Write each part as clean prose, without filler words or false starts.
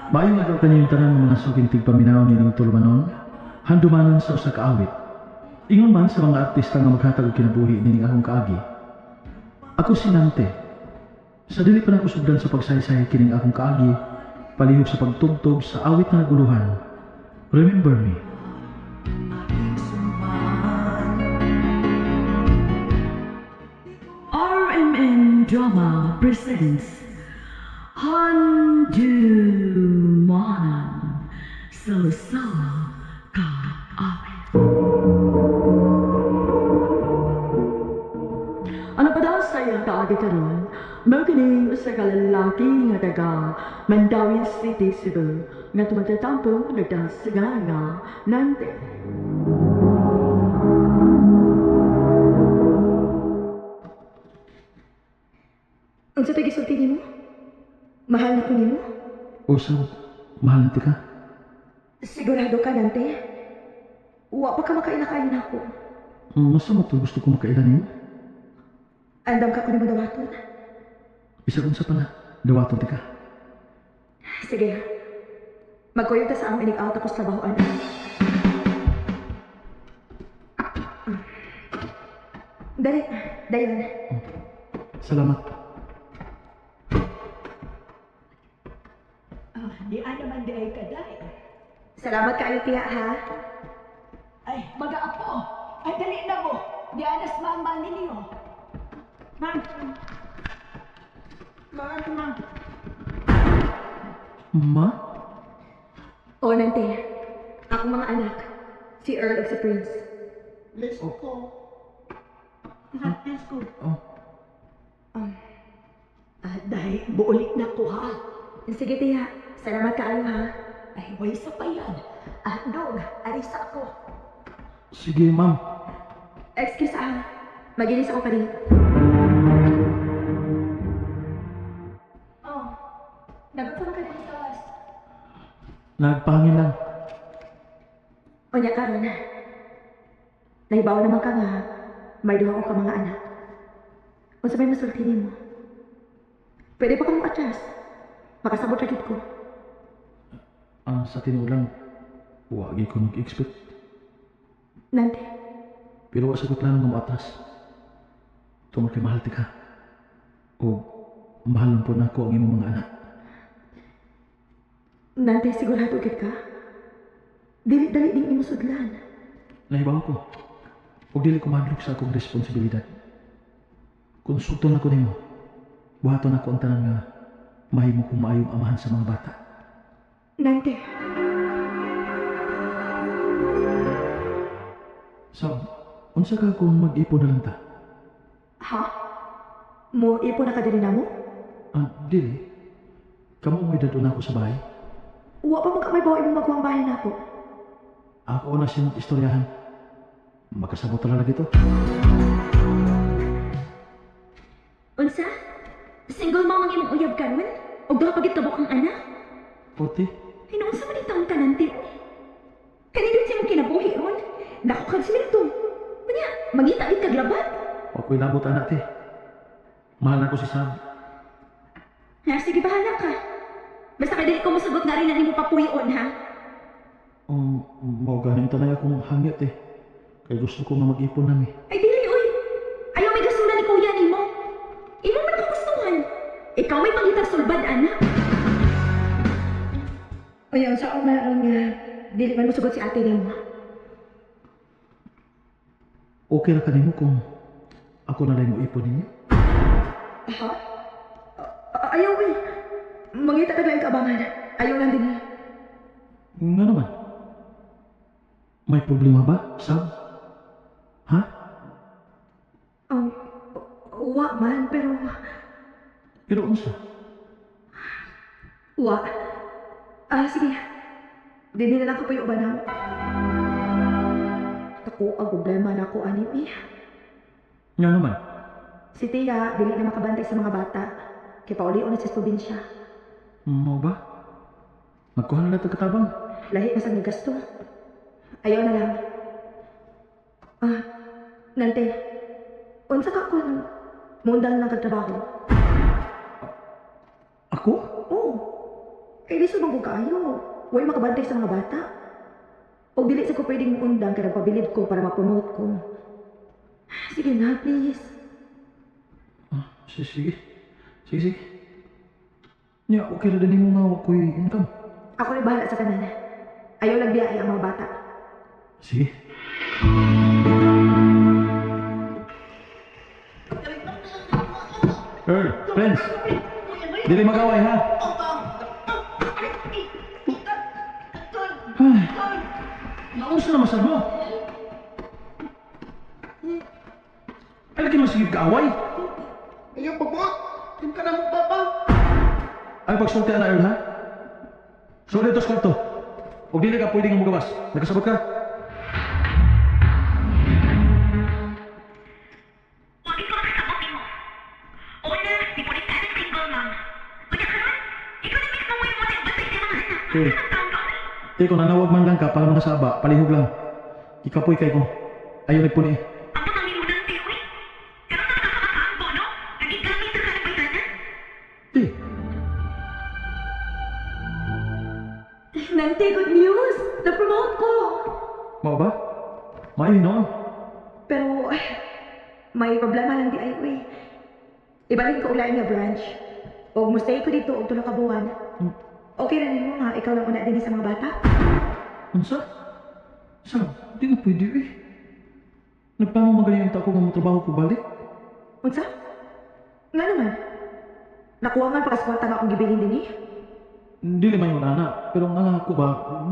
Maayong adlaw kaninyong tanan nga mga suking tigpaminaw nining tulumanon, handumanan sa usa ka awit. Ingon man sa mga artista nga maghatag og kinabuhi nining akong kaagi. Ako si Nante. Sa dili pa nako sugdan sa pagsaysay kining akong kaagi, palihog sa pagtugtog sa awit nga naguluhan. Remember Me. RMN Drama presents Handumanan sa Usa Ka Awit. Ano pa daw sa iyang kaagi karon? Mao kini usa ka lalaki nga taga Mandaue City, Cebu, nga tumatatampo nagdasiga nga Nante. Unsa to'y gisulti nimo? Mahal na ko nimo? Usab, mahal na tika. Sigurado ka, Nante? Wa pa ka makaila-kayo nako. Masa mo to gusto ko makaila nimo? Andam ka ko nimo dawaton. Bisag unsa pa na, dawaton tika. Sige. Magkuyog ta sa among inig-out ako sa trabahoan. Dali, dayon. Salamat. Ah, di naman di ay kaday. Salamat kaayo, tiya, ha? Ay, mag-aapo. Ay, dali na mo. Di anas mama ninyo. Ma'am. Ma'am, ma'am. Ma? O, Nante. Akong mga anak. Si Earl ug si Prince. Let's go. Let's go. Oh, Ah, day, buulit na ko ha. Sige, tiya. Salamat kaayo, ha? Ay, way sa pa yan. Ah, dong, arisa ako. Sige, ma'am. Excuse, ah. Maginis ako kanina. Oh, nagot pa man ka din sa was. Nagpahangin lang. Unya karon. Nahibaw naman ka nga may duha ko ka mga anak. Unsa may masulti nimo? Pwede pa ka mo atras. Makasabot ra gyud ko. Ah, sa tinuod lang, wa gyud ko nag-expect. Nante, Pero wa sa ko plano nga moatras. Tungod kay mahal tika. O mahal lang po nako ang imong mga anak. Nante, sigurado gyud ka? Dili dali ding imo sudlan. Nahibaw ko. Ug dili ko mahadlok sa akong responsibilidad. Kung sugton ako nimo, buhaton ako ang tanan nga mahimo kong maayong amahan sa mga bata. Nante, Sab, unsa ka kung mag-ipon na lang ta? Ha? Mo ipo na ka diri namo? Ah, dili. Kamo mo'y dadun ako sa bahay. Wa pa man ka may bawo imong maguwang bahay nako. Ako na siyang istoryahan. Makasabot na lagi to. Unsa? Single mom ang imong uyab karon? Og duha pa gid ka ang anak? 40? Hinuon sa man taong kananti. Kanindot sa imong kinabuhi ron. Dako kag sweldo. Unya, mangita gid kag labat. Wa ko'y labot, anak, te. Mahal na ko si Sam. Ha, sige, bahala ka. Basta kay dili ko mosugot nga rin na nimo papuyon, ha? Mao gani tanay akong hangyat eh. Kay gusto ko nga mag-ipon nami. Ay dili oy. Ayaw may gasula ni kuya nimo. Imo man kagustuhan. Ikaw may pangitag sulbad, anak. Unya, unsa ako maron nga dili man mosugot si ate nimo? Okay ra kanimo kung ako na lang mo ipon ninyo? Ha? Ayaw eh. Mangita ka lang kaabangan. Ayaw lang din eh. Nga naman. May problema ba, Sam? Ha? Wa man, pero Pero unsa? Wa. Ah, sige. Dili na lang ko pa yung uban namo. Ako ang problema na ako, ani eh. Nga naman. Si Tia, dili na makabantay sa mga bata. Kay paulion na siya sa probinsya. Mao ba? Magkuha na lang ito katabang. Lahi na sa gasto. Ayaw na lang. Ah, Nante, unsa ka kung mundang lang kag trabaho? Ako? Oo. Kay lisod man ko kaayo. Way makabantay sa mga bata. Og dili sa ko pwedeng undang kay nagpabilib ko para ma-promote ko. Sige na, please. Sige, sige. Sige, sige. Nya, okay ra din mo nga wa ko'y income. Ako rin bahala sa tanan. Ayaw lang biyahe ang mga bata. Sige. Earl, friends. Dili magaway ha. Ay, nausa na masad mo. Ay, lagi mo sige kaaway. Ayaw pagbuot! Tim ka na mo, papa! Ay, pagsulti na, Earl, ha? So, dito sa kwarto. Huwag dili ka pwedeng mugawas. Nakasabot ka? Huwag ko makasabot nimo. Una, nipulit ka ng single mom. Unya karon, ikaw na mismo mo yung muna bantay sa mga anak. Okay. Anong taon ka? Di, kung nanawag man lang ka para makasaba, palihog lang. Ikapoy kay ko. Ayaw nagpuni. Ang butang nimo nang tiyoy. Karon sa nakakaambo, no? Nagigamit na ka ng bayana. Di, Nante, good news! Na-promote ko! mao ba? Maayo noon. Pero, ay, may problema lang di ay, uy. Ibalik ko ulain nga branch. Og mustay ko dito og tulo ka buwan. Okay ra nimo nga ikaw lang una dinhi sa mga bata. Unsa? Sa, di na pwede eh. Nagplano magaling ang ko nga motrabaho ko balik. Unsa? Nga naman. Nakuha nga pa kas kwarta nga akong gibilin dinhi. Dili man yun, ana. Pero nga ako ba,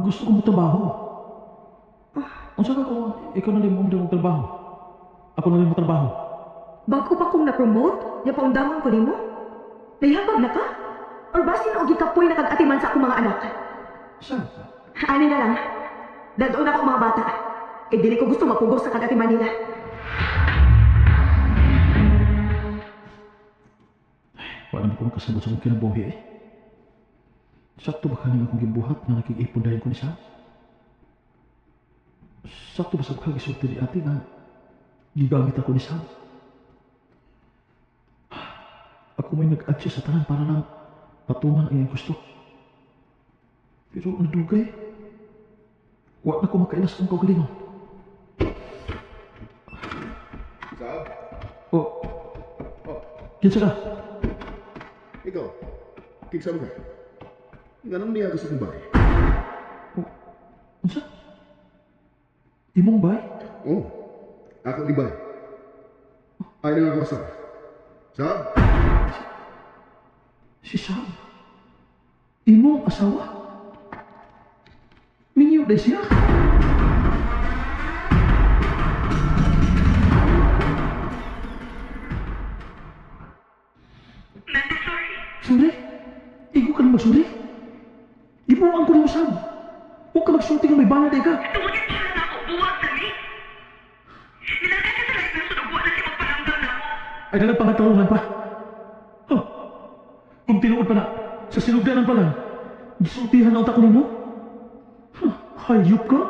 gusto ko motrabaho. Unsa ka kung ikaw na rin mo ang trabaho? Ako na rin mo trabaho. Bago pa kong na-promote, nya paundangon ko nimo. Nayabag na ka? Or basin og gikapoy na kag-atiman sa akong mga anak? Sa? Ani na lang. Dadon ako ang mga bata. Kay dili ko gusto mapugos sa kag-atiman nila. Wala naman ko makasabot sa akong kinabuhi eh. Sakto ba kaning akong gibuhat nga nakig-ipon dahil ko ni Sam? Sakto ba sa kagisulti ni ate nga gigamit ako ni Sam? Ako may nag-adjust sa tanan para lang patuman ang iyang gusto. Pero nadugay. Wa na ko makailas kung kaugalingon. Sab? Oh. Oh. Kinsa ka? Ikaw, kinsa mo ka? Nganong niya gusto kong bay? Oh, unsa? Imong bay? Oo, ako ni bay. Ay na ako sa. Sab? Si Sam? Imong asawa? Minyo day siya? Nante, sorry. Sorry? Igo ka na magsorry? Ibuang ko nimo, Sam. Huwag ka magsulti nga may bana day ka. Tungod yan siya na ako, buwag dali. Nilagay ka sa life ng sunog, wala siya magparamdam na ako. Ay dalag pangatarungan pa. Huh. Kung tinuod pa na, sa sinugdanan pa lang, gisultihan na utak nimo. Huh. Hayop ka?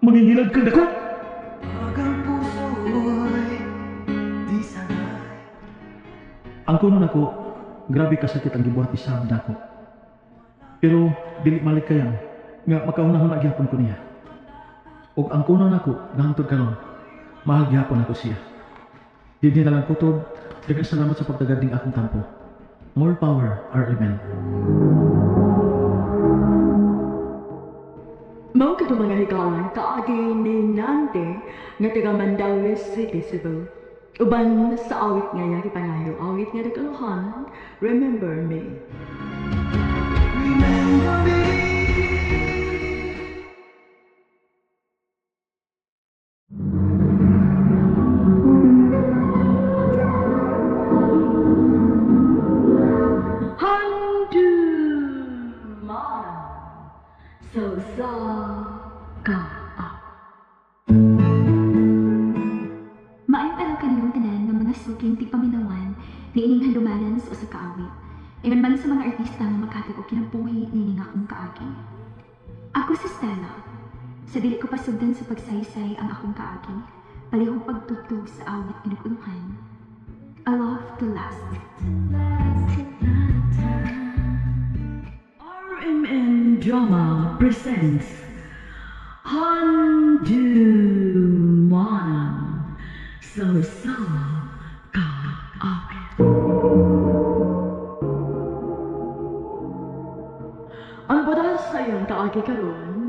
Mangingilad kang dako? Ang kuno nako, grabe kasakit ang gibuhat ni Sam nako. Pero dili malikayang nga makaunahon na gyapon ko niya. Ug ang kuno nako nga hangtod karon, mahal gyapon nako siya. Dinhi na lang kutob, daghang salamat sa pagtagad ning akong tampo. More power, RMN. Mao kadto mga higalan kaagi ni Nante nga taga Mandaue City, Cebu. Uban sa awit nga iyang gipangayo, awit nga nagkaluhan, Remember Me. Remember me. Handumanan sa usa ka Maayong adlaw kaninyong tanan nga mga suking tigpaminawan niining handumanan sa usa ka awit. Ingon man sa mga artista nga maghatag og kinabuhi niining akong kaagi. Ako si Stella. Sa dili ko pasugdan sa pagsaysay ang akong kaagi, palihog pagtugtog sa awit nga nag-uluhan. A love to last. Drama presents Handumanan sa usa ka awit. Ang badal sa iyang kaagi karon,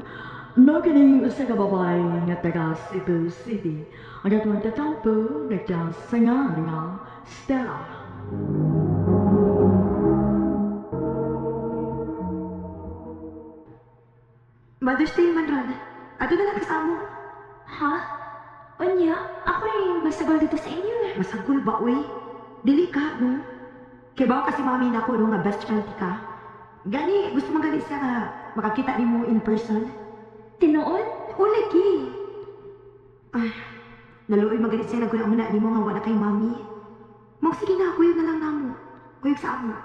mao kini usa ka babae nga taga Cebu City. Ang atong tatampo nagdasangan nga Stella. Mother's Day man ron. Ato na lang kasamo. Ha? Unya, ako rin masagol dito sa inyo. Masagol ba, uy? Dili ka, no? Kay bawo kasi mami na ako, no, nga best friend ka. Gani, gusto man gani siya nga makakita nimo in person. Tinuod? O, lagi. Ay, naluoy man gani siya naguna-una nimo nga wala kay mami. Mong sige na, kuyog na lang namo. Kuyog sa amo.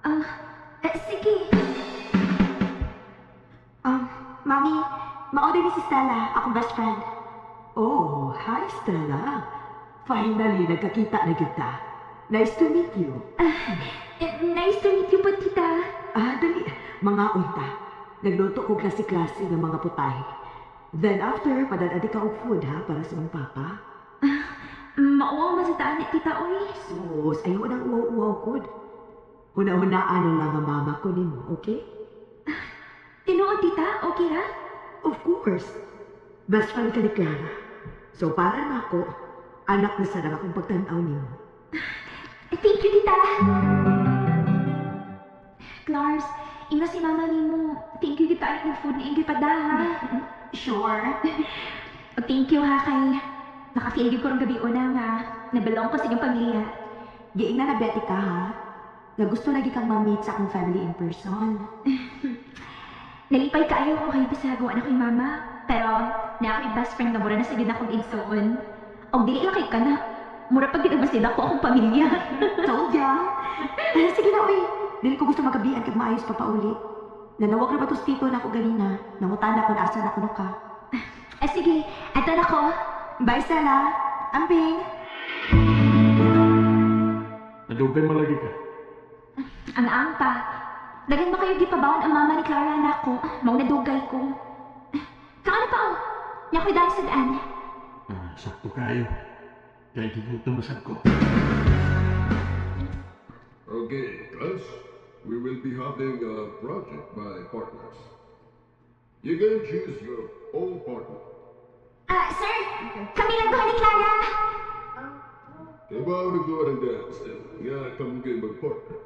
Ah, sige. Mami, mao ni si Stella, akong best friend. Oh, hi Stella. Finally, nagkakita na kita. Nice to meet you. Nice to meet you po, tita. Ah, dali. Mga unta. Nagluto ko klase-klase ng mga putahe. Then after, padala ka og food ha, para sa mong papa. Mauwaw man sa taan ni tita, oy. Sus, ayaw nang uwaw-uwaw kod. Huna-hunaan na lang ang mama ko nimo, okay? Tinuod, tita? Okay ra? Of course. Best friend ka ni Clara. So para nako, anak na sarang akong pagtanaw nimo. Thank you, tita. Clars, inga si mama nimo. Thank you kita ng food ni Ingrid pada, ha? Sure. O, thank you, ha, kay naka-feel gyud ko rong gabi una nga nabalong ko sa inyong pamilya. Giing na Betty ka, ha? Na gusto lagi kang ma-meet sa akong family in person. Nalipay kaayo ko kay bisag wa na ko'y mama. Pero naa ako'y best friend nga mura na sa gyud akong igsoon. Og dili lang kay kana. Mura pag gid mas ko akong pamilya. Told ya. Sige na, uy. Dili ko gusto magabian kag maayos pa pauli. Nanawag ra ba to si tito na ako ganina? Nangutan ako na asa na kuno ka. Sige, ato na ko. Bye, Stella. Amping. Nadugay malagi ka. Ang ang pa. Daghan ba kayo gipabaon ang mama ni Clara nako? Mao na dugay ko. Kaano pa oh? Nya ko'y daan sa daan. Ah, sakto kayo. Kaya gigutom na sad ko. Okay, class. We will be having a project by partners. You can choose your own partner. Ah, sir! Kami lang duha ni Clara! Kaya ba ako nagawa ng dance nga kamo kayo mag-partner?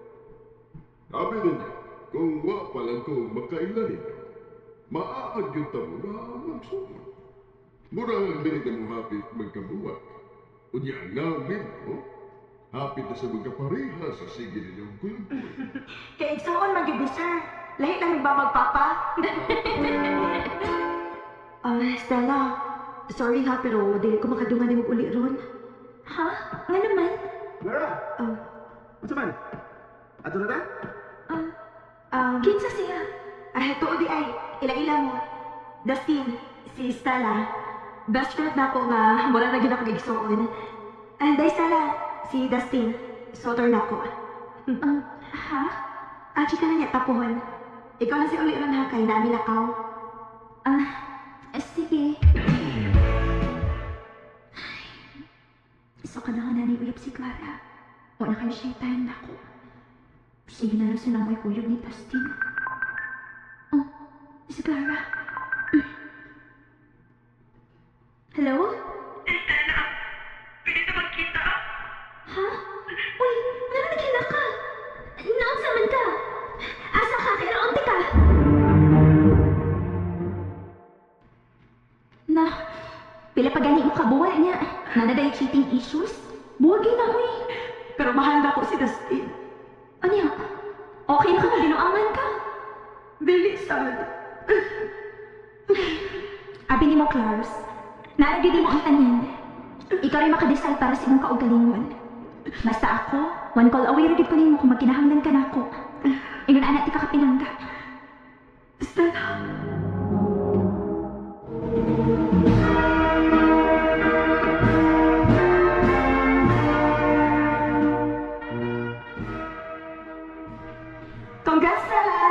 Sabi ninyo, kung wa pa lang ko makaila ninyo, maaad yung tamo na magsugod. Mura ang dili ka mo hapit magkabuwak. Unya namin mo, hapit na sa magkapareha sa sige ninyong kuyog. Kay igsoon man gyud ni sir. Lahi lang ba magpapa? Ah, Stella. Sorry ha, pero dili ko makadungan nimo uli ron. Ha? Nga naman? Clara! Oh. Unsa man? Ato na ta? Kinsa siya? Ah, tuod di ay. Ila-ila mo. Dustin, si Stella. Best friend na ako nga mura na gyud ako igsoon. And day Stella, si Dustin. Sotor na ako. Ha? Ah, chika na niya tapuhon. Ikaw lang si uli ron ha, kay nami lakaw. Ah, sige. Ay, so ka na nga nanay uyab si Clara. Wala kayo siya time na ako. Sige na lang sila may kuyog ni Dustin. Oh, si Clara. Hello? Stella, pwede na magkita? Ha? Uy, nga nagkila ka? Naunsa man ka? Asa ka? Kaya naunti ka? Na, pila pa gani mo kabuwal niya. Nanaday cheating issues? Buwag na, uy. Pero mahal na ko si Dustin. Ano? Okay na ka kung binuangan ka. Dili sad. Abi ni mo, Clars. Naaragyo di mo ang tanan. Ikaw rin makadecide para sa imong kaugalingon. Basta ako, one call away ra gid ko nimo kung magkinahanglan ka nako. Ingon anak ti ka kapinangga. Stella. Congrats, Stella!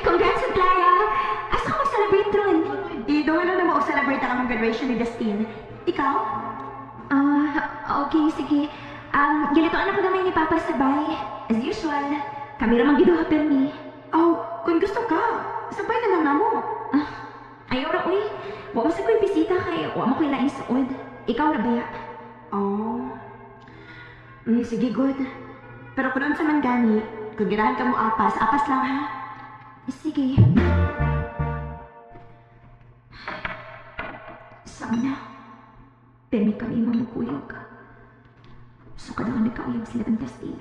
Congrats, Clara! Asa ka mag-celebrate ron? Idoy lang na mo celebrate ang among graduation ni Dustin. Ikaw? Ah, okay, sige. Gilituan ako gamay ni Papa sa bay. As usual, kami ramang giduha permi. Oh, kung gusto ka, sabay na lang namo. Ah, ayaw ra, uy. Wa mo sa ko'y bisita kay wa mo ko'y laing suod. Ikaw ra baya? Oh. Sige, good. Pero kung unsa man gani, kung ganahan ka mo apas, apas lang ha. Sige. Sa una, permi kami mamukuyog. So kada ka nagkauyab sila ng Dustin.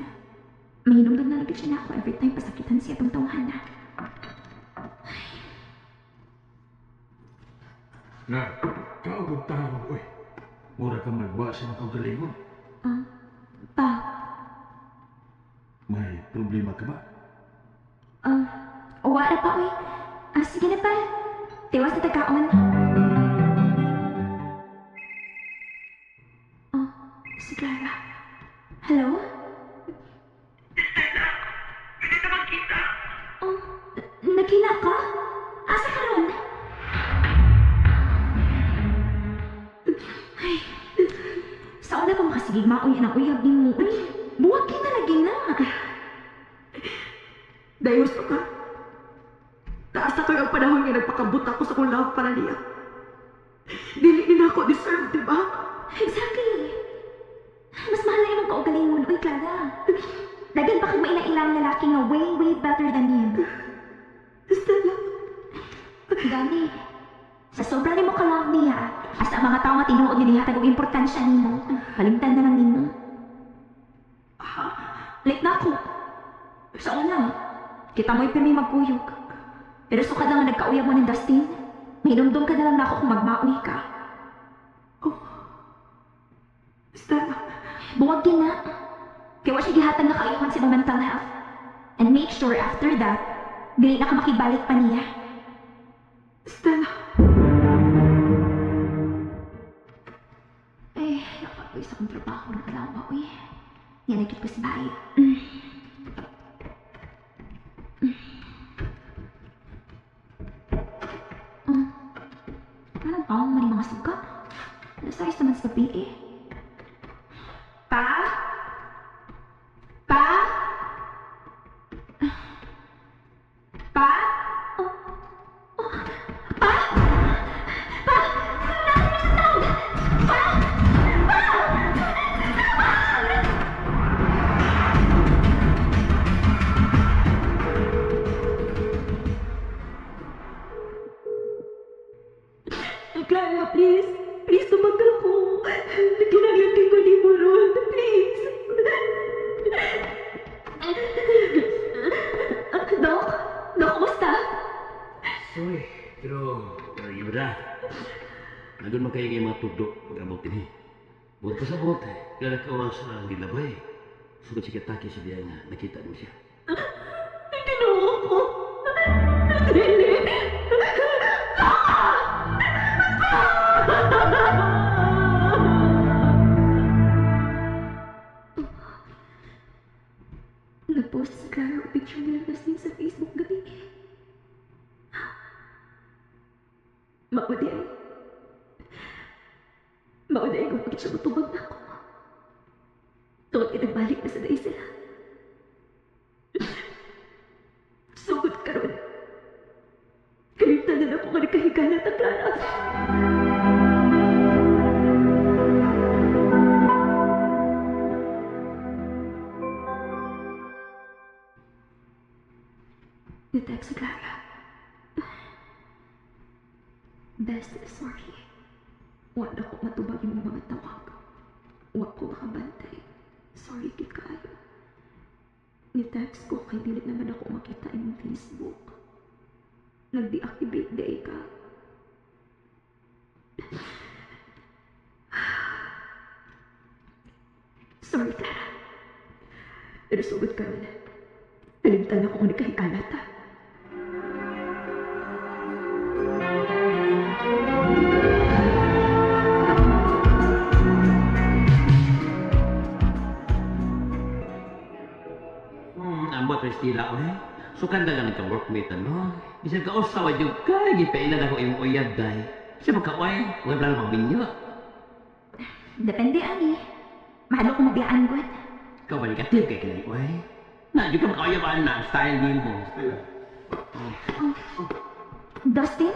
Mahinumdum na lagi siya na ako every time pasakitan siya itong tawhan na. Na, kaugog tao, uy. Mura ka magwa sa mga kaugalingon. Pa, May problema ka ba? Wala pa, uy. Sige na pa. Tiwas na tagkaon. Oh, si Clara. Hello? Stella, pwede ta magkita. Oh, nagkila ka? Asa ka ron? Ay, sa una pa makasigig maoy ang uyab ni mo. Uy, buwag na lagi na. Dahil gusto ka. Taas na kayo ang panahon nga nagpakabot ako sa kong love para niya. Dili nila ako deserve, di ba? Exactly. Mas mahal na imong kaugalingon. Uy, Clara. Daghan pa kag maila-ilang lalaki nga way, way better than him. Stella. Gani, sa sobra nimo ka-love niya, as ang mga tao nga tinuod nga gihatag og importansya nimo, kalimtan na lang nimo. Late na ako. Sa una, kita mo'y pirmi magkuyog. Pero sukad lang nga nagkauyab mo ng Dustin, mahinumdum ka na lang na ako kung magmaoy ka. Oh. Stella. Buwag din na. Kaya wa siya gihatag na kaayuhan sa imong mental health. And make sure after that, dili na ka makibalik pa niya. Stella. Eh, nakapoy sa akong trabaho ng alawa, uy. Yan nagkit ko sa bahay. Anong taong man yung mga suga? Alas 6 naman sa gabi eh. Pa? Pa? Pa? Oh. Oh. Pa? Pa? Nasaan na Pa? Pa! Clara, please. Please, tumagal ko. Nagkinaglan ko ni mo ron. Please. Dok? Dok, kumusta? Sorry, pero iba na. Nagun man kayo mga tugdo pag-abot din eh. Buot pa sa buot eh. Kaya nagkaoras ang gilabay. Sugod si Kataki sa diya nga nakita mo siya. Ginoo ko. Dili. Nag-post si Clara og picture nila Dustin sa Facebook gabi. Mao di ay. Mao di ay kung bakit siya mutubag na ako. Tungod kay nagbalik na sa day sila. Sugod karon. Kalimtan na ako nga nagkahigala ta, Clara. Ni-text si Clara. Best, sorry. Wala ko matubag yung mga tawag. Wa ko makabantay. Sorry, kit kaayo. Ni-text ko kay dili naman ako makita imong Facebook. Nag-deactivate day ka. Sorry, Clara. Pero sugod karon. Nalimtan ako kung nagkahigala ta. Ambot pa estila ko eh. Sukan na lang ka workmate, ano? Bisan ka usawa yung ka, gipailan ako imong uyab, day. Siya magka-oy, wala plano magbinyo. Depende, ani. Mahalo ko mabiyaan, God. Ikaw ba negative kay kinay, oy? Na, yung ka makauyabaan na, ang style nimo. Stella. Oh. Dustin?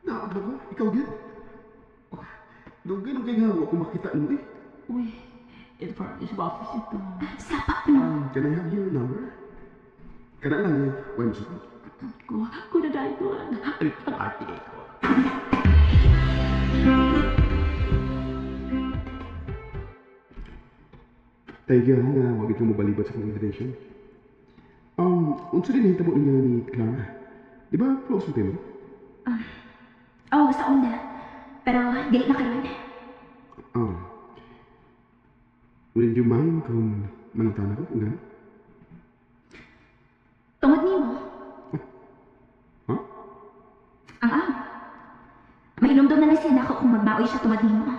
Naabla ko? Ikaw, gid? Oh, dugay nung kay nga, wa ko makita nimo eh. Uy, in front is office ito. Sapa ko. Can I have your number? Kana lang eh, why mo sakit? Ko, ko na dahil ko. Ang arte ko. Thank you, nga wag ikaw mabalibat sa akong invitation. Unsa din nahitabo ninyo ni Clara? Di ba close mo kayo? Oh, sa una. Pero dili na karon. Oh. Wouldn't you mind kung mangutan ako? Nga? Tungod nimo. Huh? Ang am. Mahinumdum na lang siya nako kung magmaoy siya tungod nimo.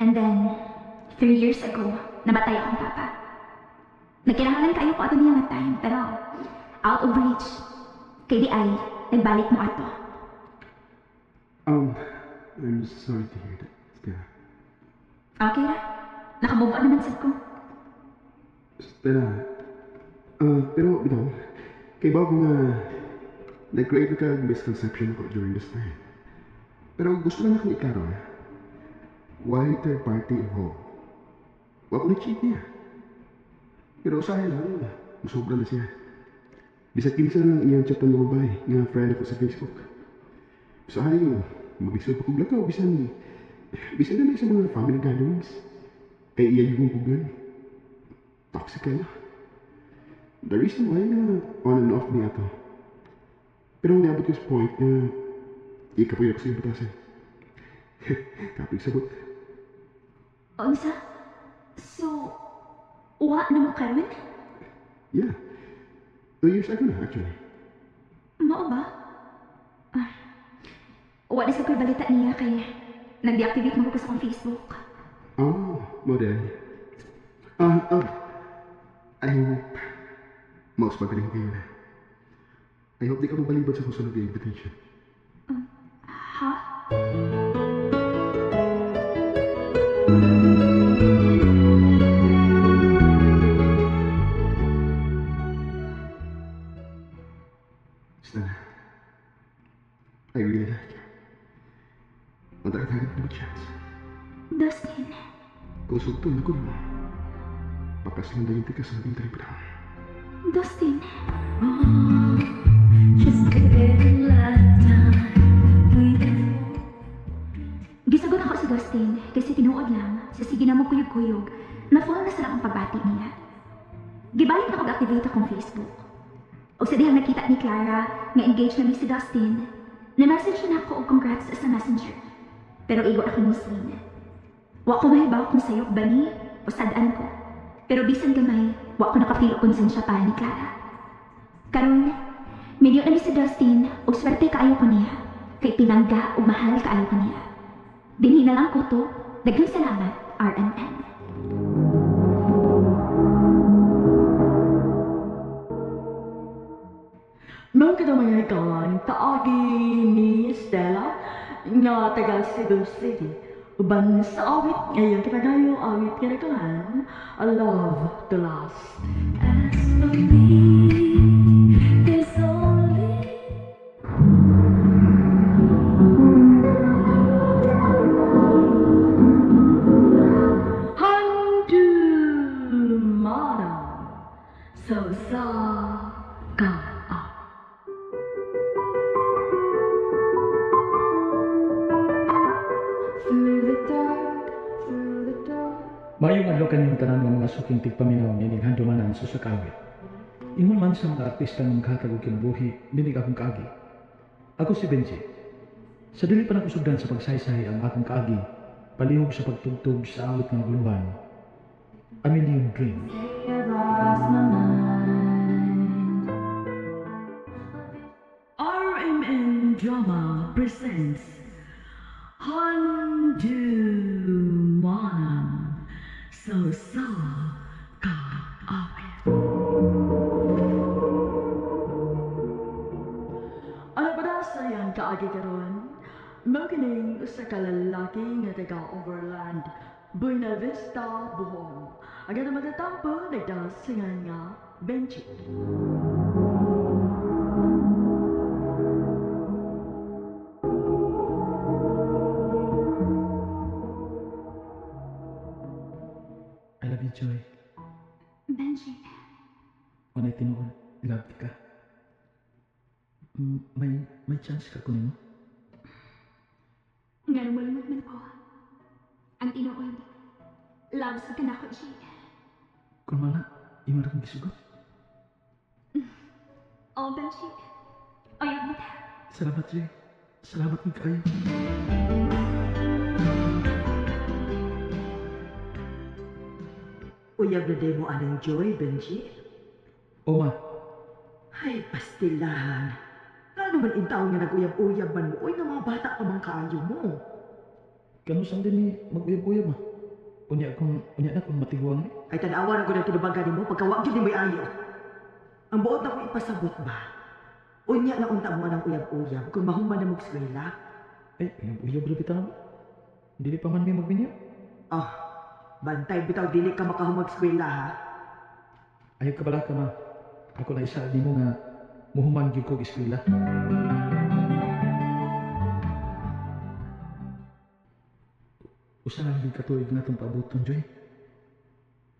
And then, 3 years ago, namatay akong papa. Nagkinahanglan kayo ko ato niya nga time, pero out of reach. Kay di ay, nagbalik mo ato. I'm sorry to hear that, Stella. Okay ra. Nakamove on naman sad ko. Stella, pero bitaw, kay bago nga nag-create na kag misconception ako during this time. Pero gusto lang akong iklaro, ha? Why third party involved? Wa ko na-cheat niya. Pero usahay lang, musobra na siya. Bisag kinsa lang iyang chatan nga babae nga friend ako sa Facebook. Usahay, maglisod pa kog lakaw, bisan na lang sa mga family gatherings. Kay iya yung pugnan. Toxic kayo. The reason why nga on and off niya to. Pero niabot ko sa point na ikapoy ako sa iyong batasan. Kapig sabot. Unsa? So, wa na mo karon? Yeah. 2 years ago na, actually. Mao ba? Wa na sa ko'y balita niya kay nag-deactivate mo ko sa akong Facebook. Oh, mo din. I hope maus pagaling kayo na. I hope di ka mabalibad sa kusunod na invitation. Ha? Stella, I really like you. Magdakatagan ko ng chance. Dustin. Kung sultol na ko mo, pakaslan na yung tikas ng interim panahon. Dustin. Just a lifetime. Gisagot ako si Dustin kasi tinuod lang sa sige na mo kuyog-kuyog na full na sa akong pagbati niya. Gibalik na kog-activate akong Facebook. O sa dihang nakita ni Clara nga engaged na mi si Dustin, na-message na ako og congrats sa Messenger. Pero igo ako ni Celine. Wa ko mahibaw kung sayop ba ni o sad-an ko. Pero bisan gamay, wa ko nakapilo konsensya pa ni Clara. Karon, medyo na mi si Dustin og swerte kaayo ko niya. Kay pinangga ug mahal kaayo ko niya. Dinhi na lang ko to. Daghang salamat, RMN. Noong kadamay kan, kaagi ni Stella nga taga Cebu City. Uban sa awit ngayon kipagayo awit kinakahan, A Love to Last. As for me, there's only Handumanan sa usa ka awit. Through the dark, through the dark. Maayong adlaw kaninyong tanan nga mga suking tigpaminaw nining handumanan sa usa ka awit. Ingon man sa mga artista nga maghatag og kinabuhi nining akong kaagi. Ako si Benji. Sa dili pa nakusugdan sa pagsaysay ang akong kaagi, palihog sa pagtugtog sa awit nga guluhan, A Million Dreams. I've lost my mind. RMN Drama presents Handumanan sa usa ka awit. kaagi karon, mao kining usa ka lalaki nga taga Overland, Buena Vista, Bohol. Ang atong matatampo nagdasingan nga Benji. I love you, Joy. Benji, Wanay tinuod, love ka. May chance ka kunin mo? Nga mulimot man ko. Ang tinuod, love sa kanako, G. Kung mana, imo ra kong gisugot. Oh, Benji. Oyab na ta. Salamat, Joy. Salamat gid kaayo. Uyab na day mo anang Joy, Benji. O ma, Ay, pastilan. Nga naman intaw nga nag-uyab-uyab man mo. Uy, nga mga bata pa man kaayo mo. Kanusan din ni mag-uyab-uyab ma. Unya na kung matiguang ni. Ay, tanawa na ko ng tinubagan nimo pagkawa gyud ni may ayo. Ang buot na ko ipasabot ba? Unya na unta mo anang uyab-uyab kung mahuman na mo eskwela. Ay, uyab-uyab ra bitaw. Dili pa man mi magminyo. Oh, bantay bitaw dili ka makahumag eskwela ha. Ayaw ka bala ka ma. Ako na isa nimo nga muhuman gyud kog eskwela. Usa lang gyud ka tuig na itong paaboton, Joy.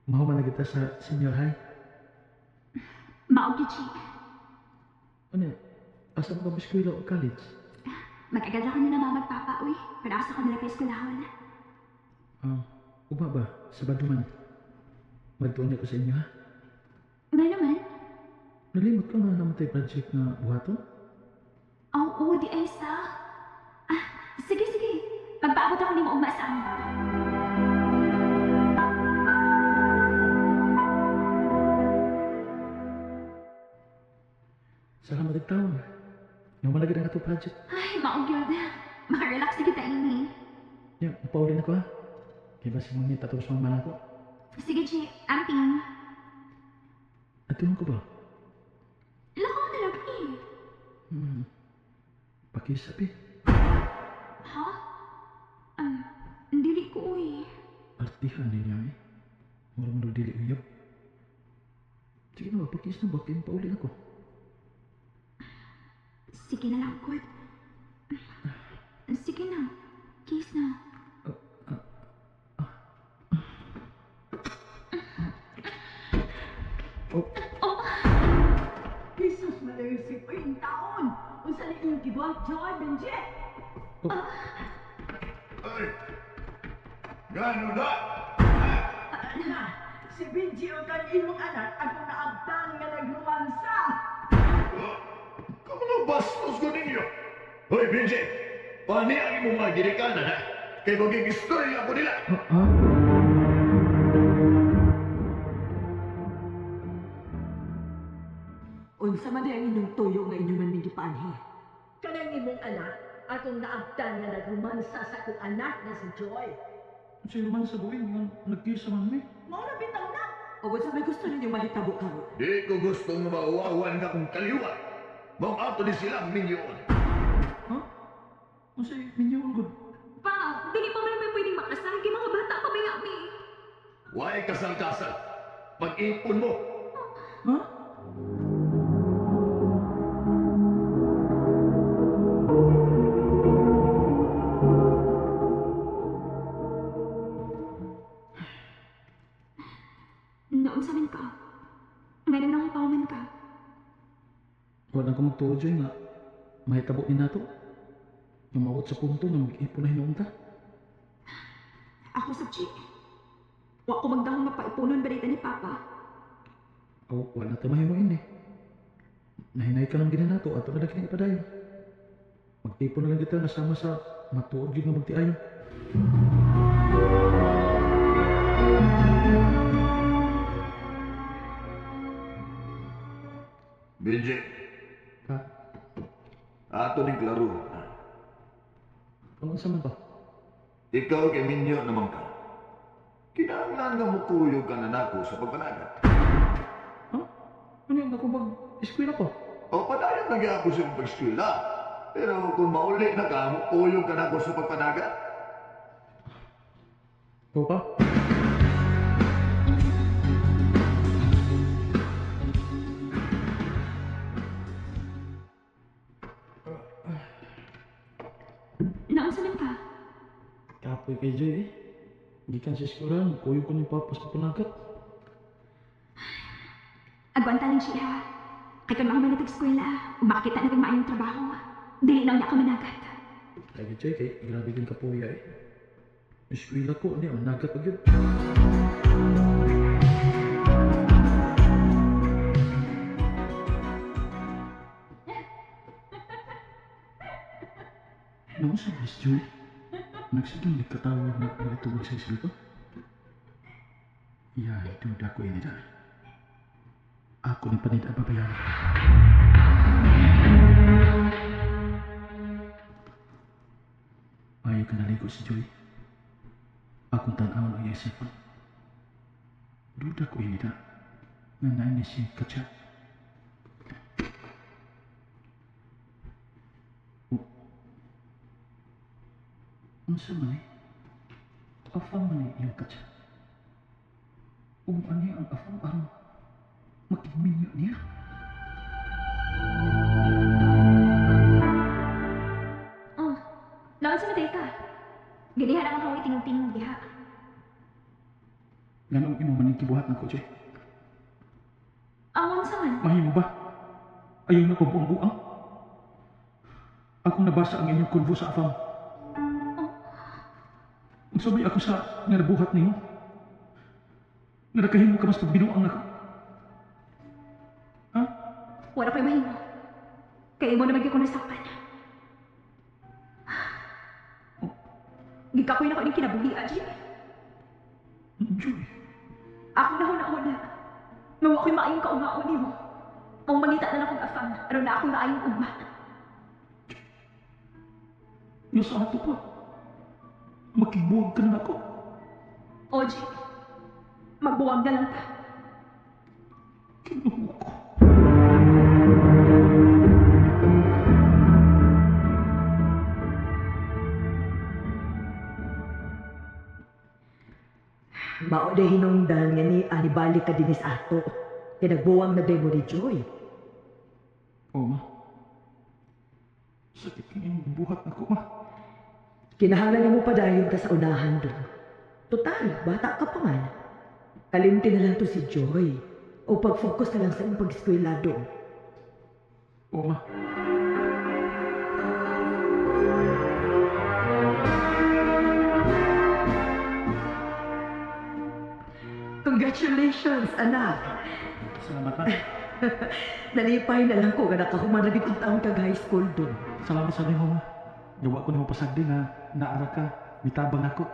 Mahuman na kita sa senior high. Mao gyud, Chi. Ano? Asa mo ka eskwela o college? Mag-agad ako nila mama at papa, uy. Pero asa ko nila pa eskwelahon. Ugma ba? Sabado man. Magtuon niya ko sa inyo, ha? Nga naman. Nalimot ka nga naman tayo project na buhaton? Oo, di ay sa. Ah, sige, sige. Magpaabot ako nimo ugma sa amo. Salamat og taon. Namalagad ang ato project. Ay, mao gyud. Makarelax na kita ini. Ya, mapauli na ko ha. Kaya ba si Mami tatapos mga mana ko? Sige, Chi. Amping. Atuhan ko ba? Lakaw na lagi. Pakisap eh. Ha? Dili ko uy. Artihan ninyo eh. Mura mo dili uyab. Sige na ba, pakis na ba? Kaya pauli na ko. Sige na lang, Kurt. Sige na. Kiss na. Oh. Oh. Jesus Maria, uy, ang taon! Unsa ni iyong gibuhat, Joy, Benji? Oh. Ay! Gano na? Na, si Benji o kan imong anak akong naabtan nga nagrumansa. Kamu na bastos ko ninyo. Hoy, Benji! Pani ang imong mga ginikanan, ha? Kay maging istorya ko nila. Ha? Unsa man di ang inyong tuyo nga inyo man ming gipaanhi? Kanang imong anak, akong naabtan nga nagrumansa sa akong anak na si Joy. Unsa romansa buhi nga nagkisa man mi? Mao na bitaw na. O unsa may gusto ninyong mahitabo karon? Di ko gusto nga mauwawan nga akong kaliwat. Maong ato ni sila minyoon. Ha? Unsa minyoon gud? Pa, dili pa man may pwedeng makasal kay mga bata pa may ami. Way kasal-kasal. Pag-ipon mo. Ha? Noon sa man ka. Ngayon nang pauman ka. Wala ko magtuo, Joy, nga mahitabo ni nato. Nga maabot sa punto nga mag-ipon na hinuon ta. Ako sa Chi. Wa ko magdahong mapaipunon balita ni Papa. O, wala ta mahimuin eh. Nahinay ka lang gina nato ato na lang kini ipadayon. Magtipon na lang kita nga sama sa matuod gyud nga magtiayon. Benji. Ha? Ato ning klaro. Ang unsa man ba? Ikaw kay minyo naman ka. Kinahanglan nga mukuyog ka na nako sa pagpanagat. Ha? Ano yung ako mag-eskwela ko? O padayon na gyapon sa imong pag-eskwela. Pero kung mauli na ka, mupuyong ka na ko sa pagpanagat. Opa? Naunsa man ka? Kapoy kay Joy eh. Gikan sa eskwela, mukuyog ko ni Papa sa panagat. Agwanta lang siya ha. Kay kung mahuman na tag-eskwela, ug makakita na kag maayong trabaho, dili na unya ka managat. Lagi Joy, kay grabe kang kapuya eh. Eskwela ko, hindi, managat pag yun. Noon sa Miss Joy, nagsigang nagkatawag na nagtuwag sa isip ko. Ya, duda ko ini dah. Ako ni panid ang babayan. Ayaw ka naligo si Joy. Akong tan-awon ang iyang cellphone. Duda ko ini dah. Nga nain ni siya kachat. Unsa man eh? Afam man eh iyang kachat. Ano ang afam aron makigminyo niya? Oh, naunsa man ka? Ganihan ang akong itingog-tingog diha. Nganong imo man kibuhat nako, Joy? Awon sa man. Mahimo ba? Ayaw na ko buang-buang. Akong nabasa ang inyong konvo sa afam. Oh. Unsa may ako sa nga nabuhat nimo? Nga nakahimo ka mas pagbinuang nako. Ha? Wala ko'y mahimo. Kay imo naman gyud ko nasakpan. Oh. Gikapoy na ko ning kinabuhi, Aji. Joy. Ako na huna-huna. Nga wa ko'y maayong kaungaon nimo. Mong mangita na lang akong afam, aron na akong maayong ugma. Nga sa ato pa. Makibuwag ka na nako. Oji, magbuwag na lang ta. Kinuho ko. Mao day hinungdan nga ni ani balik ka dinis ato. Kay nagbuwang na demo ni Joy. Oo, ma. Sakit kang imong buhat nako, ma. Kinahanglan nimo padayon ka sa unahan do. Total, bata ka pa man. Kalimti na lang to si Joy. O pag-focus na lang sa imong pag-eskwela do. Oo, ma. Congratulations, anak. Salamat, ma. Nalipay na lang ko nga nakahuman na gid taon kag high school do. Salamat sa nimo, ma. Gawa ko nimo pasagdi nga naara ka, mitabang nako.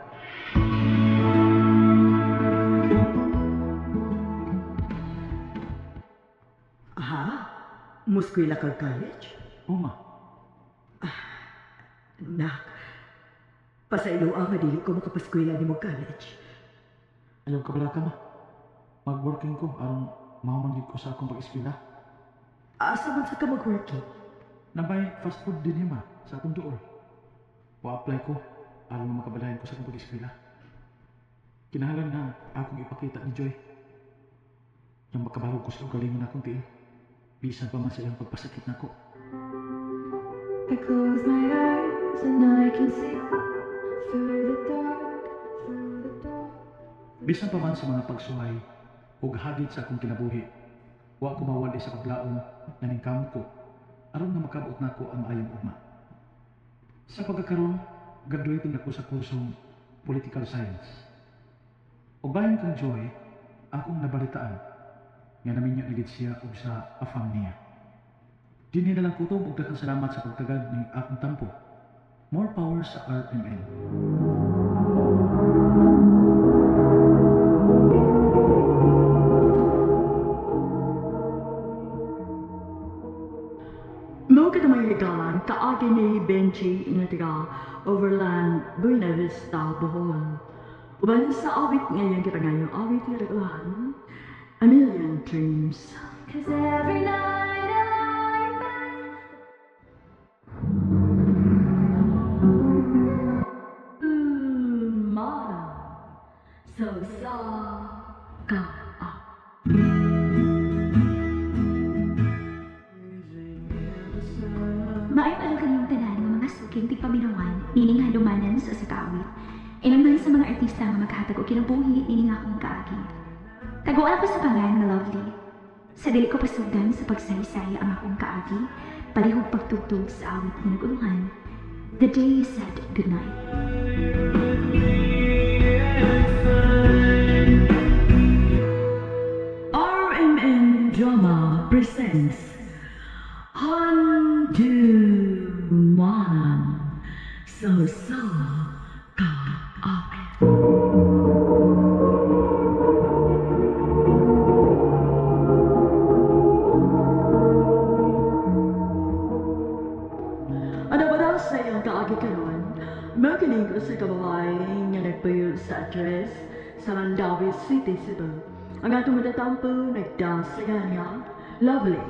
Aha? Muskwela kag college? Oo, ma. Nak, pasayloa nga dili ko makapaskwela nimo college. Ayaw ka bala ka, ma. Mag-working ko aron mahuman gyud ko sa akong pag-eskwela. Asa man sa ka mag-working? Nabay fast food din ma sa akong duol. Wa-apply ko aron nga makabalayan ko sa akong pag-eskwela. Kinahanglan nga akong ipakita ni Joy. Yang makabalo ko sa ugalingon akong tiil. Bisan pa man sa iyang pagpasakit nako. I close my eyes and I can see through the dark, through the dark. Bisan pa man sa mga pagsuway ug hagit sa akong kinabuhi, wa ko mawali sa paglaom nga ningkamot ko aron nga makabot nako ang maayong ugma. Sa pagkakaron, graduating ako sa kursong Political Science. Ug bahin kang Joy, akong nabalitaan nga naminyo na gid siya og sa afam niya. Dinhi na lang kutob ug daghang salamat sa pagtagad ning akong tampo. More power sa RMN. Mao ka may higalan, kaagi ni Benji nga taga Overland, Buena Vista, Bohol. Uban sa awit ngayon kita ngayong awit nga daghan, A Million Dreams. 'Cause every night I lie in bed. suking tigpaminawan nining handumanan sa usa ka awit. Ingon man sa mga artista nga maghatag og kinabuhi nining akong kaagi. Taguan ako sa pangan nga Lovely. Sa dili ko pasugdan sa pagsaysay ang akong kaagi, palihog pagtugtog sa awit nga nag-uluhan, The Day You Said Goodnight. RMN Drama presents Handumanan sa Usa Ka Awit. Ano ba daw sa iyong kaagi karon? Magaling ko sa kababae nga nagpuyo sa address sa Mandawi City, Cebu. Ang atong matatampo nagdasagan nga, Lovely.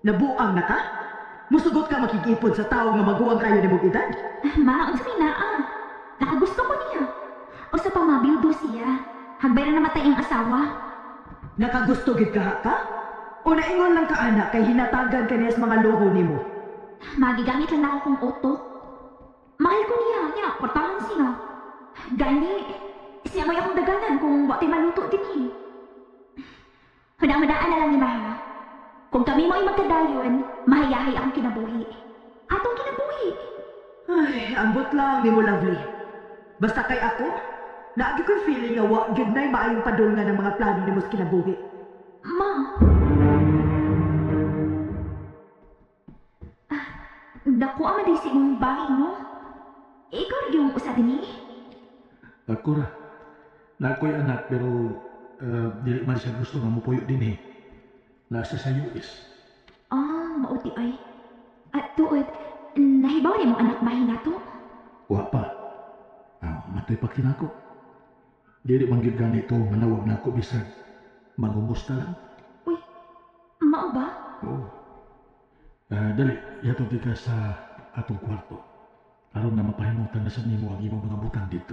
Nabuang na ka? Musugot ka makikipod sa tao nga maguwang kayo ni mong edad? Ma, unsa may naa? Nakagusto ko niya. Usa pa mabildo siya. Hagbay ra namatay ang asawa. Nakagusto gid ka ka? O naingon lang ka anak kay hinatagan ka niya sa mga luho nimo? Magigamit lang nako kong utok. Mahal ko niya, niya, kwartahan siya. Gani, siya may akong daganan kung wa tay maluto din eh. Huna-hunaan na lang ni Maha. Kung kami mo'y magkadayon, mahayahay akong kinabuhi. Atong kinabuhi. Ay, ambot lang nimo, Lovely. Basta kay ako, naagi ko'y feeling nga wa gyud na'y maayong padulngan ng mga plano nimo sa kinabuhi. Ma. Dako ang maday sa imong bahay, no? Ikaw rin yung usa din eh. Ako ra. Na ako'y anak pero dili man siya gusto nga mupuyo din eh. Nasa sa US. Ah, mauti ay. At tuod, nahibaw ni mong anak bahay na to? Wa pa. Matoy pa kinako. Dili man gyud ganito manawag na ako bisag mangumusta lang. Uy, mao ba? Oo. Dali, yatod ka sa atong kwarto. Aron nga mapahimutan na sa nimo ang imong mga butang dito.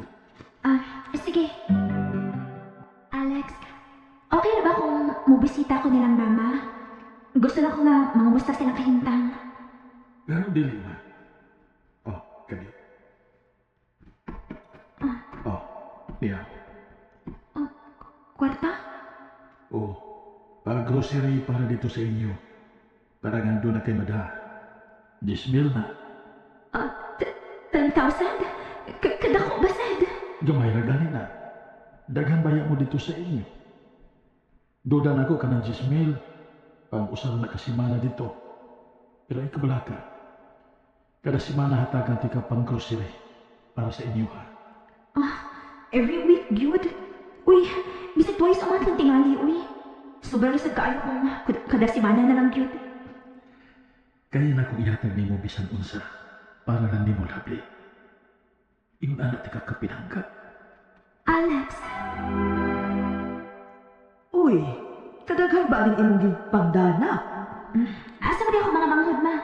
Sige. Alex, okay na ba kung mubisita ko nilang mama? Gusto lang ko nga mangumusta silang kahintang. Pero dili man. Oh, kadi. Oh, niya. Oh, kwarta? Oh, pag-grocery para dito sa inyo. Para nga doon na kay Mada. 10,000 na. 10,000? Kadako ba, sad? Gamay ra gani na. Daghan baya mo dito sa inyo. Duda na ako kanang 10,000. Pang usar na kasimana dito. Pero ay kabalaka. Kada simana hatagan ti ka pang grocery para sa inyo ha. Every week, gyud. Uy, bisag twice a month lang tingali, uy. Sobra na sad kaayo kung kada simana na lang gyud. Kaya na kong ihatag nimo bisan unsa para lang nimo Lovely. Ingon anak ti ka kapinangka. Alex. Uy, kadaghan ba ang imong gipangdana? Asa ba di ako mga manghod, ma?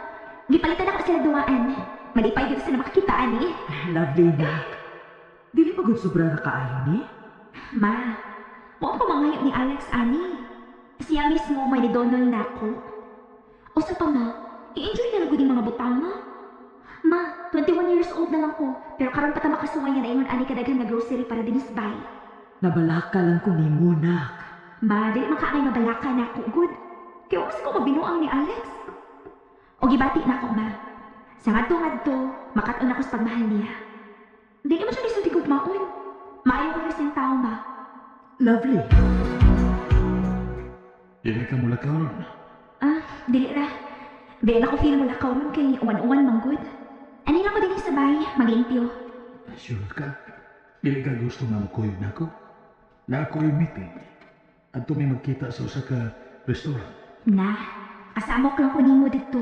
Gipalitan ako sila duwaan. Malipay gyud sila makakitaan eh. Lovely nak. Dili pa gud sobra na kaayo ni? Ma, wa ko mangayo ni Alex ani. Siya mismo may ni Donald na ako. Usa pa ma, i-enjoy na lang gud yung mga butang ma. Ma, 21 years old na lang ko, pero karon pa ta makasuway nga naingon ani kadaghan nga grocery para dinis bay. Nabalaka lang ko nimo nak. Ma, dili man kaangay mabalaka na ako gud. Kaya mas ko mabinuang ni Alex. O gibati na ako, ma. Sa ngadto-ngadto, makat-on ako sa pagmahal niya. Dili man siya nisulti kog maon. Maayo ko siyang tao, ma. Lovely. Dili ka mula karon. Dili ra. Dili na ko feel mula karon kay uwan-uwan man gud. Ani lang ko dinhi sa bay, maglimpyo. Sure ka? Dili ka gusto nga mukuyog na ako? Na ako'y meeting. Adto may magkita sa usa ka restaurant. Na, kasamok lang ko nimo didto.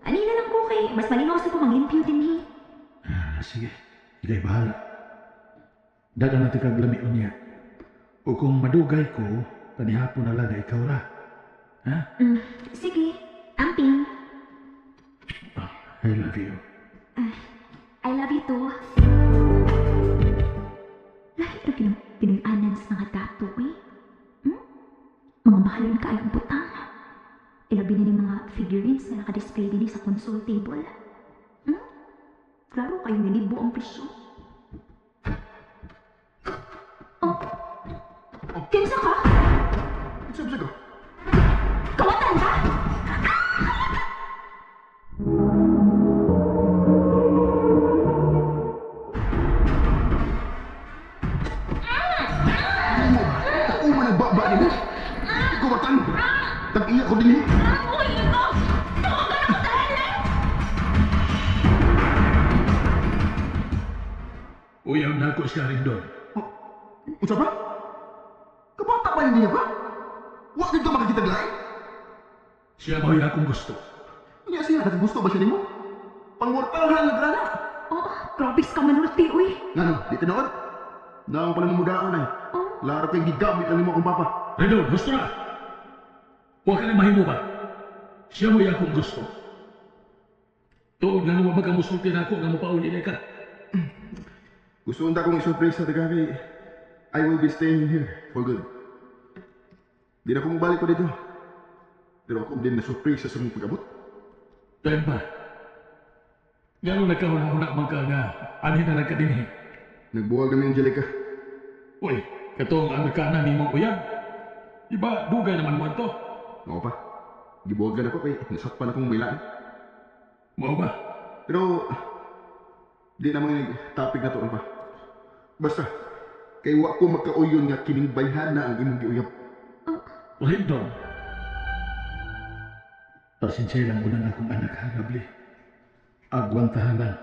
Ani na lang ko kay mas malingaw sa ko maglimpyo dinhi. Sige, ika'y bahala. Dagan natin kag lamion niya. O kung madugay ko, panihapon na lang na ikaw ra. Ha? Sige, amping. I love you. I love you too. Lahi ra gyud ang Pinoy-anan sa mga dato eh. Hmm? Mga mahalon kaayong butang. Ilabi na ning mga figurines na naka-display dinhi sa console table. Hmm? Klaro kayo nilibo ang presyo. Oh. Kinsa ka? Kinsa ka? Kawatan ka? Ako man nagbaba nimo. Kawatan. Tag-iya ko dinhi. Uy, ikaw! Tawagan ako sa helmet! Uyaw na ako siya rin doon. Unsa ba? Kabata pa niya ba? Wa gid ka makakita lain. Siya mao'y akong gusto. Niya siya nakagusto ba siya nimo? Pangwartahan lang grana. Oh, grabe ka manulti, uy. Ngano, di tinuod? Naong pa nang mudaan ay. Oh. Laro kay gigamit lang nimo akong papa. Rendon, gusto na! Huwag ka na mahimo ba? Siya mo'y akong gusto. Tuod nga nung magkamusulti na ako nga mupauli na ka. Gusto unta kong isurpresa taga kay I will be staying here for good. Di na ko mobalik pa dito. Pero ako din na surpresa sa mong pag-abot. Dahil ba? Gano'n nagkahuna-huna man ka nga, anhin na lang ka dinhi. Nagbuwag kami Angelica. Uy, katong Amerikana ni mong uyab. Di ba, dugay naman mo ito? Oo pa. Gibuwagan ako kay nasakpan akong may lain. Mao ba? Pero di naman topic na to pa. Basta, kay wa ko makauyon nga kining bayhana ang imong giuyab. Rendon. Pasensya lang unang akong anak ha, Lovely. Agwantahan lang.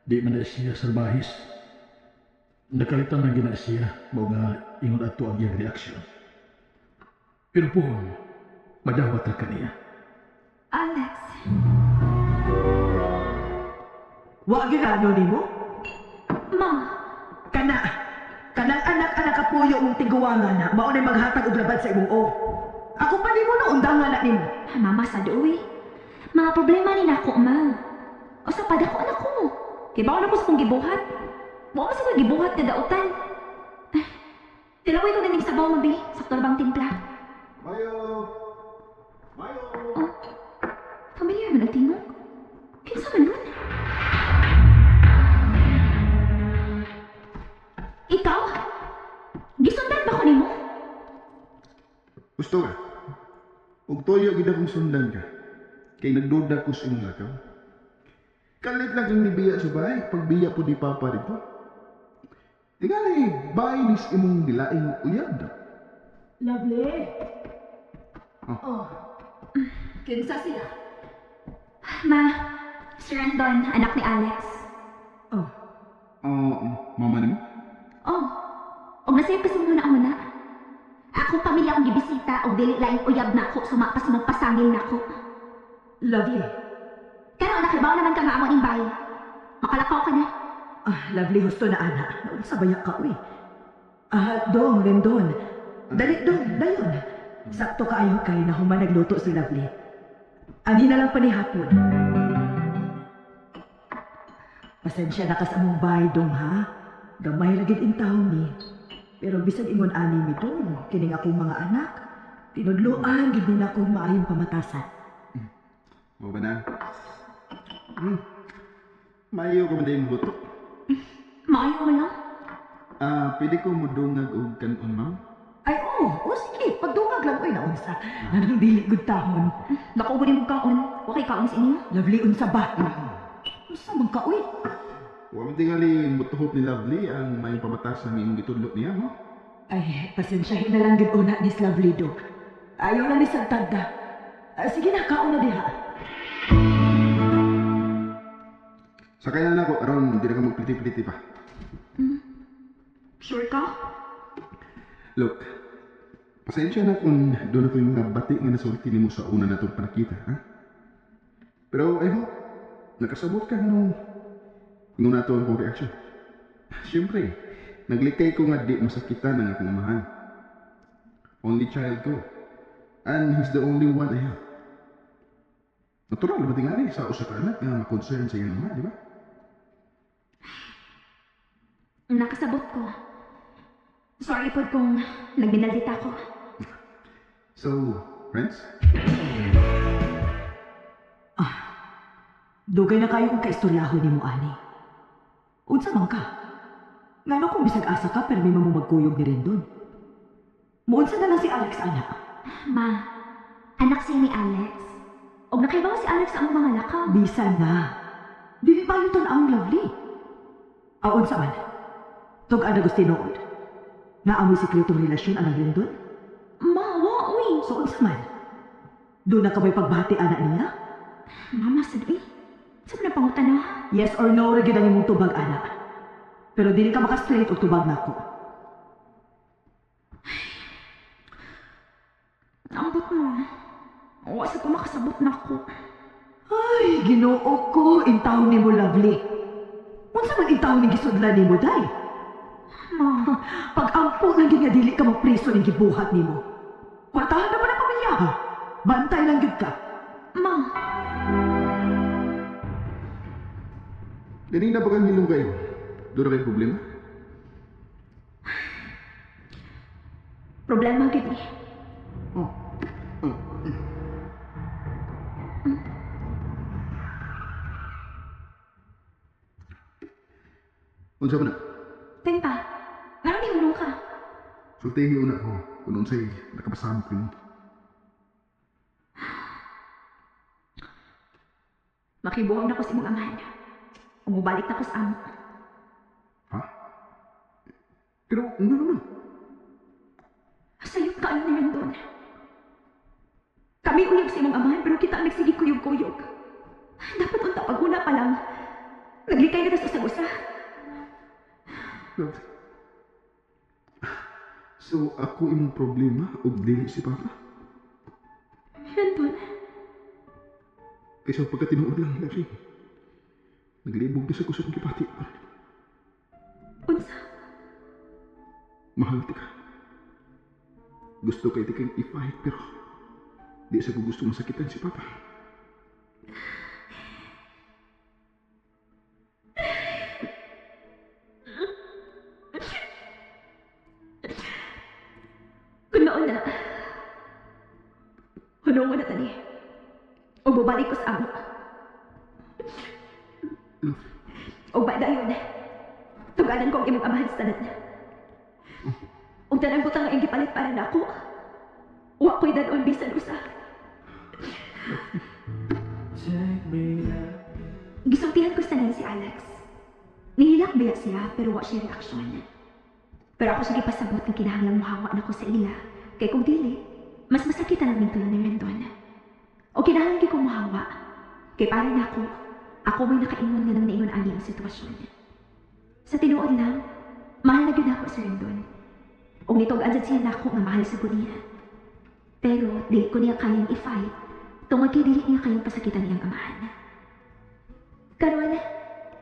Di man na siya salbahis. Nakalitan lang gina siya, mao nga ingon ato ang iyang reaksyon. Pero pohon, madawat ra kaniya. Alex. Wa gigano nimo? Ma, Kana, kanang anak anak kapuyo mong tiguangan na mao nay maghatag og labad sa imong o. Ako pa nimo no undangan na nimo. Mama sa uy. Mga problema ni nako, ma. O sa padako anak ko. Kay bawo na ko sa kong gibuhat. Wa mo sa kong gibuhat nga dautan. Ah, Tilaway ko ganing sabaw mabi. Sakto na bang timpla? Mayo! Mayo! Oh, familiar man ang tingog. Kinsa man nun? Ikaw? Gisundan ba ko nimo? Gusto ka? Ug tuyo gid akong sundan ka. Kay nagduda ko sa imong lakaw. Kalit lang kang nibiya sa bahay, pagbiya po ni Papa dito. Tingali, bahay nis imong nilaing uyab. Lovely. Oh. Oh. Kinsa siya? Ma, si Rendon, anak ni Alex. Oh. Oh, mama nimo? Oh, og nasayop kasi muna una. Akong pamilya akong gibisita og dili laing uyab nako suma pa sa mong pasangil nako. Lovely. Karon nakabaw naman ka nga amo ning bay. Makalakaw ka na. Ah, lovely husto na ana. Naunsa baya ka uy. Ah, dong, Rendon. Dali dong, dayon. Sakto kaayo kay nahuman nagluto si Lovely. Anhi na lang pa ni hapon. Pasensya na ka sa among bay dong ha. Gamay ra gid intawon ni. Pero bisan ingon ani mi dong, kining akong mga anak, tinudloan gid nila akong maayong pamatasan. Mao ba na? Mayo ka man din luto. Maayo mo lang. Ah, pwede ko mudungag og kanon, ma'am? Ay, oo, oh, sige, pagdungag lang oy naunsa. Anong dili gud tahon. Naku, ug mo kaon. Wa kay kaon sa inyo. Lovely unsa ba? Unsa man ka uy? Wa man tingali mutuhop ni Lovely ang mayong pamatasan ni imong gitudlo niya, no? Ay, pasensyahin na lang gid una ni Lovely do. Ayaw na ni Santanda. Ah, sige na, kaon na diha. Sakay na nako aron di na ka magpliti-pliti pa. Sure ka? Look, pasensya na kung doon ako yung mga bati nga nasulti nimo sa una natong panakita, ha? Pero I hope, nakasabot ka nung ingon nato ang akong reaction. Siyempre, naglikay ko nga di masakitan ang akong amahan. Only child ko. And he's the only one I have. Natural ba tingali sa usa ka anak nga ma-concern sa iyang ama, di ba? Nakasabot ko. Sorry pod kung nagminaldita ko. So, friends? Dugay na kayo kung kaistoryahon nimo ani. Unsa man ka? Ngano kung bisag asa ka pero may mamumagkuyog ni Rendon? Muunsa na lang si Alex ana. Ma, anak siya ni Alex. Og nakaibaw si Alex sa among mga lakaw. Bisan na. Dili ba yun ang lovely? Aon sa man? Tug-an na gusto tinuod. Naamoy sikretong relasyon ang Rendon? Ma, wa, uy. So unsa man? Doon na ka ba'y pagbati anak niya? Mama, sad, uy. Sa na pangutan na? Yes or no, ra gyud ang imong tubag anak. Pero dili ka maka-straight og tubag nako. Ambot mo. Wa sa ko makasabot nako. Ay, Ginoo ko, intaw nimo lovely. Unsa man intaw ning gisudlan nimo day? Ma, Pag-ampo lang gyud nga dili ka mapriso ning gibuhat nimo. Kwartahan na ba ng pamilya ha? Bantay lang gyud ka. Ma, Ganing na ba kang hilong kayo? Doon na kayo problema? Problema gyud eh. Oh. Oh. Unsa man na? Tengpa, ngano ni hulong ka? Sultihi una ko kung unsay nakapasamok nimo. Makibuhang na ko sa imong amahan. Umubalik na ko sa amo. Ha? Pero nga naman. Sayop ka ni Rendon. Kami uyab sa imong amahan pero kita ang nagsige kuyog-kuyog. Dapat unta pag una pa lang. Naglikay na ta sa usag-usa. Love. So ako imong problema ug dili si Papa? Rendon, Kaysa pagkatinuod lang, Lovely. Naglibog na sa kusog kipati. Unsa? Mahal ti ka. Gusto kay ti kang i-fight pero di sa ko gusto masakitan si Papa. Kung noon na, hunong na tani. O bubalik ko sa amo. O ba dayon, tuganan ko ang imong amahan sa tanan. Ug tanang butang nga iyang gipalit para nako. Wa ko'y dadon bisan usa. Gisultihan ko sa tanan si Alex. Nihilak biya siya pero wa siya reaksyon. Pero ako siya gipasabot nga kinahanglang muhawa nako sa ila. Kay kung dili, mas masakitan ang tulo ni Rendon. O kinahanglan gyud kong muhawa. Kay para nako, ako may nakaingon nga nang naingon ani ang sitwasyon. Sa tinuod lang, mahal na gyud ako si Rendon. Ug nitog-an sad siya nako nga mahal sa niya. Pero dili ko niya kayang i-fight tungod kay dili niya kayang pasakitan iyang amahan. Karon,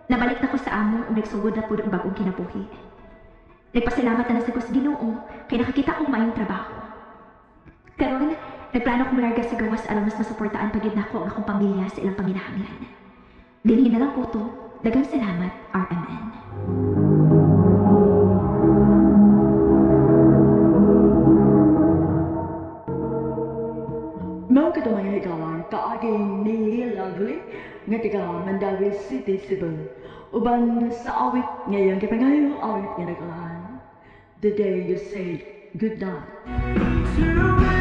nabalik na ko sa amo ug nagsugod na pud ang bag-ong kinabuhi. Nagpasalamat na sa ko sa Ginoo kay nakakita kong maayong trabaho. Karon, nagplano kong larga sa gawas aron mas masuportaan pa gyud nako ang akong pamilya sa ilang panginahanglan. Dinhi na lang ko to. Daghang salamat, RMN. Mao kato mga higalan, kaagi ni Lovely nga taga Mandaue City, Cebu. Uban sa awit ngayong gipangayo awit nga nagalan. The day you said good night. To